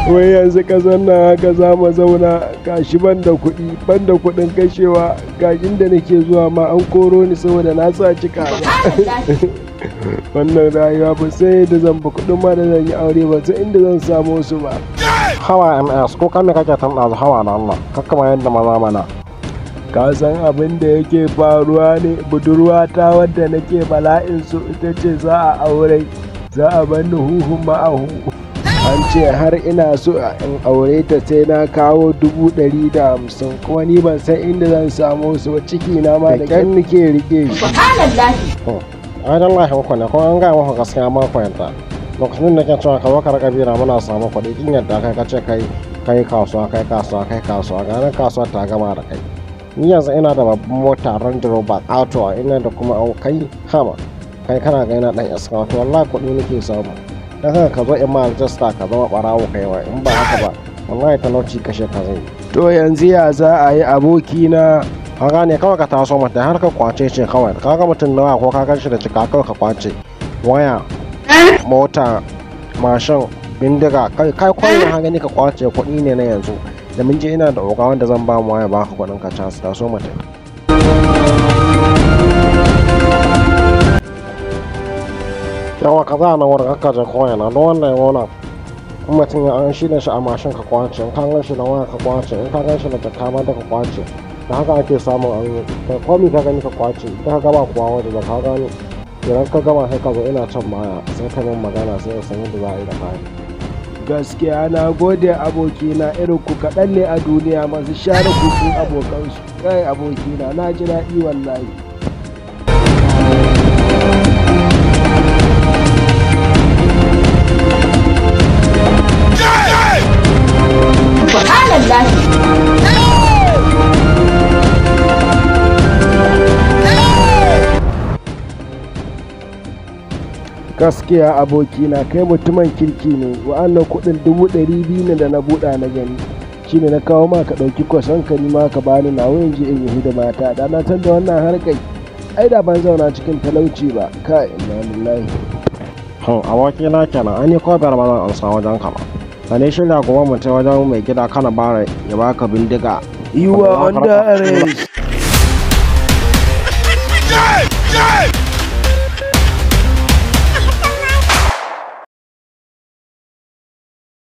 Wai yanzu ƙasar nan haka za mu zauna, gashi ban da kuɗi, ban da kuɗin kashewa, ga inda nake zuwa ma an koro ni saboda na saci kaza. Wannan rayuwa ba sai da zan ba kuɗin ma da zan yi aure ba sai inda zan samo su ba. Hawa MS ko kame kake tan ɗazu hawa na Allah kakkama yadda maza mana. Ka san abin da yake faruwa ne, budurwata wadda nake bala'in so ita ce za a aure, za a bar ni huhun ma'ahu. An ce har ina so in aure ta sai na kawo 150,000, kuma ni ban san inda zan samo su ba, ciki na ma da ƙyar nake rike shi. Ai dan lahi muku ne ko an gaya muku gaskiya ma ku yadda. Lokacin da ke cewa ka zo ka rika bira muna samu kuɗi kin yadda kai ka ce kai kai kasuwa kai kasuwa kai kasuwa ganin kasuwa ta gama da kai. Ni yanzu ina da babban mota Range Rover Auto, ina da kuma au kai hama kai kana ga ina dan iska, wato wallahi kuɗi nake samu. Dan haka ka zo in ma rajista ka zama ɓarawo kai wa, in ba haka ba wallahi talauci kashe ka zai. To yanzu ya za a yi abokina? Ka gane kawai ka taso mata har ka kwace ce kawai, ka ga mutum nawa ko ka gan shi da cika kawai ka kwace waya, mota, mashin, bindiga, kai kai kawai na gani ka kwace kuɗi ne na yanzu. Da mun je ina da oga wanda zan ba mu waya baka kuɗin ka cas, taso mata. Yawa ka za na wurin aka je koya na don wannan yana in mutum ya an shirya shi a mashin ka kwace, in ka gan shi da waya ka kwace, in ka gan shi da jaka ma da ka kwace. Da haka ake samun an ka komi ka gani ka kwace, idan ka gama kuwa waje da ka gani idan ka gama sai ka zo ina can baya sai ka min magana sai in san yadda za a yi da kayan. Gaskiya na gode abokina, irin ku kaɗan ne a duniya masu share kukan abokansu. Kai abokina na ji daɗi wallahi. Gaskiya abokina kai mutumin kirki ne, wa'annan kuɗin 200,000 ne da na buɗa na gani shine na kawo ma ka ɗauki kwasan ka nima ka bani nawa in je in yi hidima ta, da na san da wannan harkar ai da ban zauna cikin talauci ba. Kai inna lillahi. Hau abokina kenan, an yi ko biyar ba zan amsa wajen ka ba. Ka ne shirya gobe mu tai wajen mai gida kana bara ya baka bindiga. You are under arrest.